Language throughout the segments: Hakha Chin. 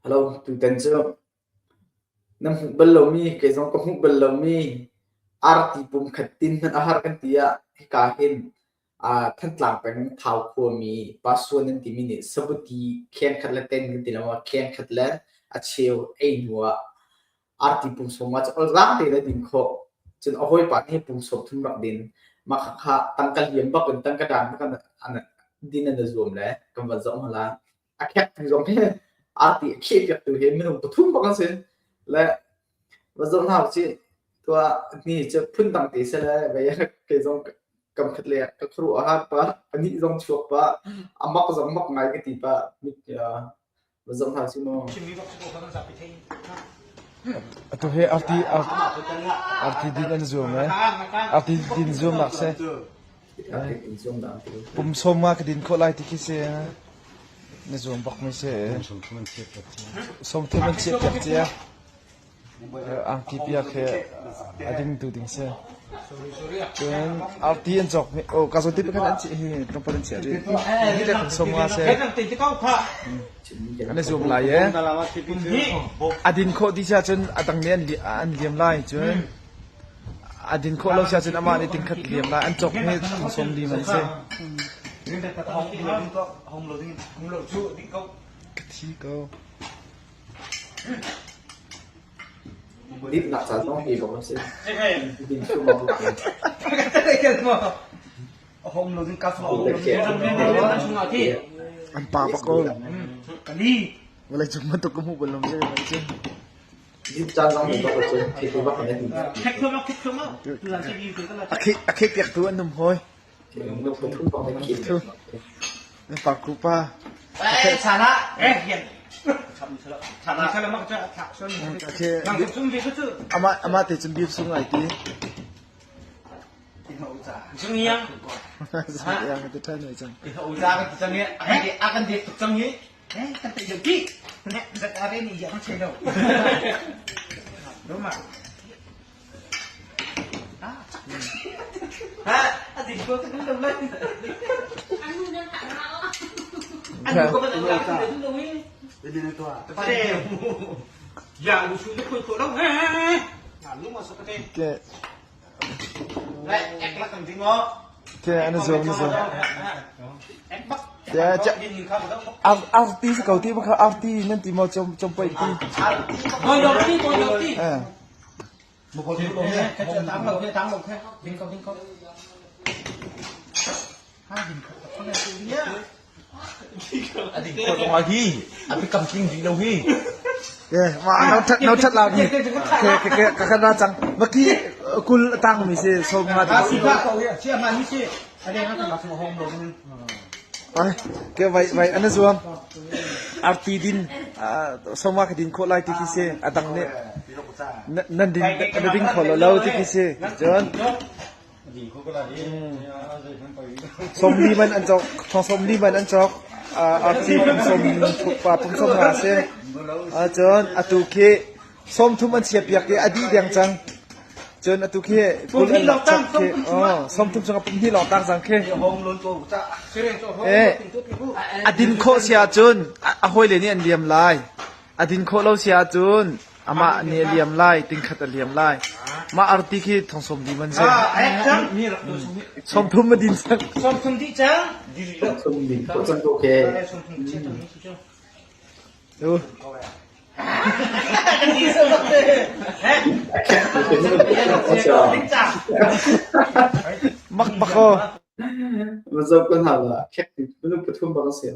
Hello, tutan cu na hmuh bal lomi, kei zong ka hmuh bal lomi arti pumkhat tin hmanh a har kan ti ah hika hin Thantlang peng Thau khuami Pasuan an timi nih sabuti khengkhat le ten kan ti lo maw, khengkhat le a cheu ei hnu ah arti pum sawm ah cu olzaang tein a din khawh. Cun a hawipa nih pum sawm thum rak din. Mah khakha tangka liam bak in tangka daan bak in din an i zuam le kan van zoh hna. A khektu zong hi arti a kheh piaktu hi minung pathum bak an si. Le va zoh hna usih. Tuah ni cu phundang te si le vei kei zong kam khat le ka khuaruah a har pah, a nih zong chuak pah, a mak zong mak ngai ka ti pah. Va zoh hna usih mu. Atu hi arti arti din an zuam eh. Arti din zuamnak si. Pum sawm nga ka din khawh lai ti khi si. Na zuam bak mi si. Sawm thum an chiah piak cia. Angki piak hi a ding tu ding si. Cun arti an cawk mi oh ka zawn ti pakhat an chiah hi tlawmpal an chiah rih. Hi le kan sawm nga si. An i zuam lai e. A din khawh ti si ahcun a dang nih an liam lai cun a din khawh lo si ahcun amah nih tingkhat liam lai an cawk mi thong sawm li man si. Ka thi ko. Dipnak ca zong hi bawk a si. Din thluahmah bu khi. An pa bak ko. Vawlei cung bantuk ka hmuh bal lo mi si. Dip caan zong hi bak cun thil bak in a din. A kheh piak tu an um hawi. Pa ku pa. Amah amah te cun bia sung ai ti. Yang ti ṭhan ai cang. Ke an zuam na zuam. Arti si ko ti kha arti nan ti maw chom chom pai ti. Eh. No that la mi ke ke ke ka kan ra cang maki kul tang mi si som nga ti Ai ke vai vai an zuam arti din soma ka din khawh lai ti khi si a dang nih nan din na ding kho lo lo ti khi si cun Sawmli man an cawk, thong sawmli man an cawk. Arti pum sawm pa pum sawm nga si. Cun atu khi sawm thum an chia piak i a dih deng cang. Cun atu khi kul an lak chap khi sawm thum chungah pum hnih lawng tang cang khi. Eh, a din khawh si ahcun a hawile nih an liam lai. A din khawh lo si ahcun amah nih a liam lai, tingkhat a liam lai. Mah arti khi thong sawm dim an si. Sawm thum a din cang. Sawm thum dih cang. Sawm thum din khawh cang ko ke. Tu. Mak bak ko. Mazau kan hala khek minung pathum bak a si.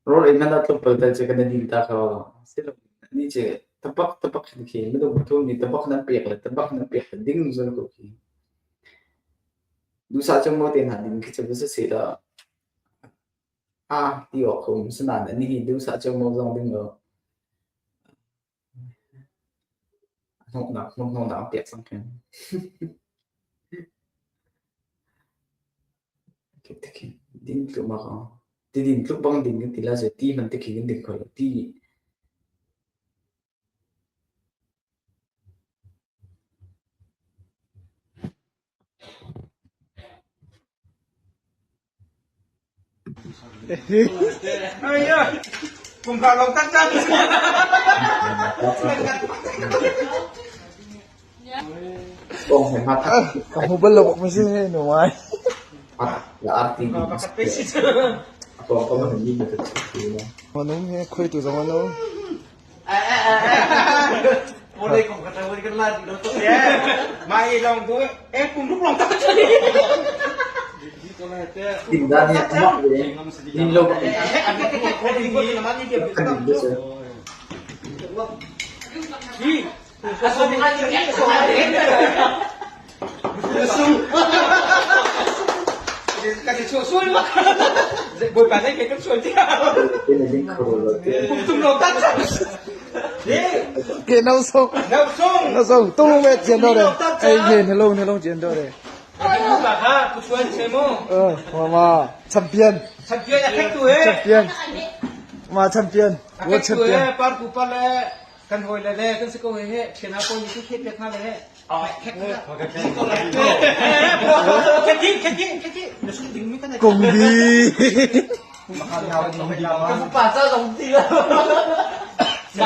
Rawl ei hmanh ah tlawmpal tal cu kan i dil ta kho. Ni cu tabak tabak hin khi minung pathum nih tabak nan pek le tabak nan pek le ding zul ko khi. Duhsah cu maw te hna ding khi cu va si seh law ah ti awk a um. Sinain anih hi duhsah cu maw zong ding lo. Hnawhnak hnawhnak an pek cang khin. Din tluk bak aw. Ti din tluk bang din kan ti la cu ti hmanh tikhi kan ding kho lo. Ti Ka hmu bal lo bak mi si nu ngai. Manung he khoi tu zong ano. Ke nau song. Nau song. Tung ve chian do re. Ei nge ne long ne long chian do re. Eh, mama champion. Champion. Ma champion. World champion. Kan hawile le kan si ko he he ṭhian ah pawl nih khet piak hna le he. Kong bi. Pa ca zong ti lo. Eh,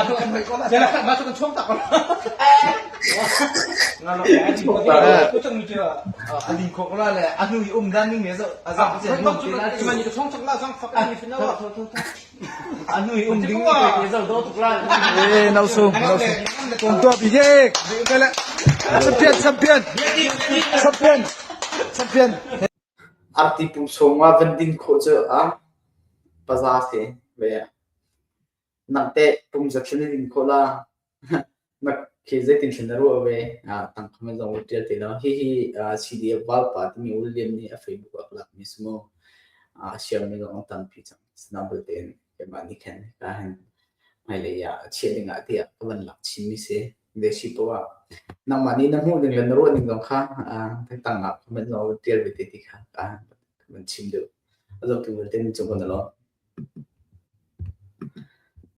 nau sung, nau sung. Kong tua bi ye. Champion, champion. Champion. Champion. Arti pum sung ah van din khawh cu a paza si ve. Nang te pum za thlen din khawh la. Na khi zeitin thlen na ruah ve. Tang comment zong ṭial te lo. Hihi CDF valpa timi William nih a Facebook ah lak mi si mu. Share mi zong tampi cang. Sinam belte in keimah nih khan ka hin hmailei ah chiah ding ah tiah ka van lak chinmi si. Desi poah ah nangmah nih na hmuh ning le na ruah ning zong kha tang ah comment zong ṭial ve te ti kha ka van chim deuh. A zohtu vialte nan cung kan i lawm.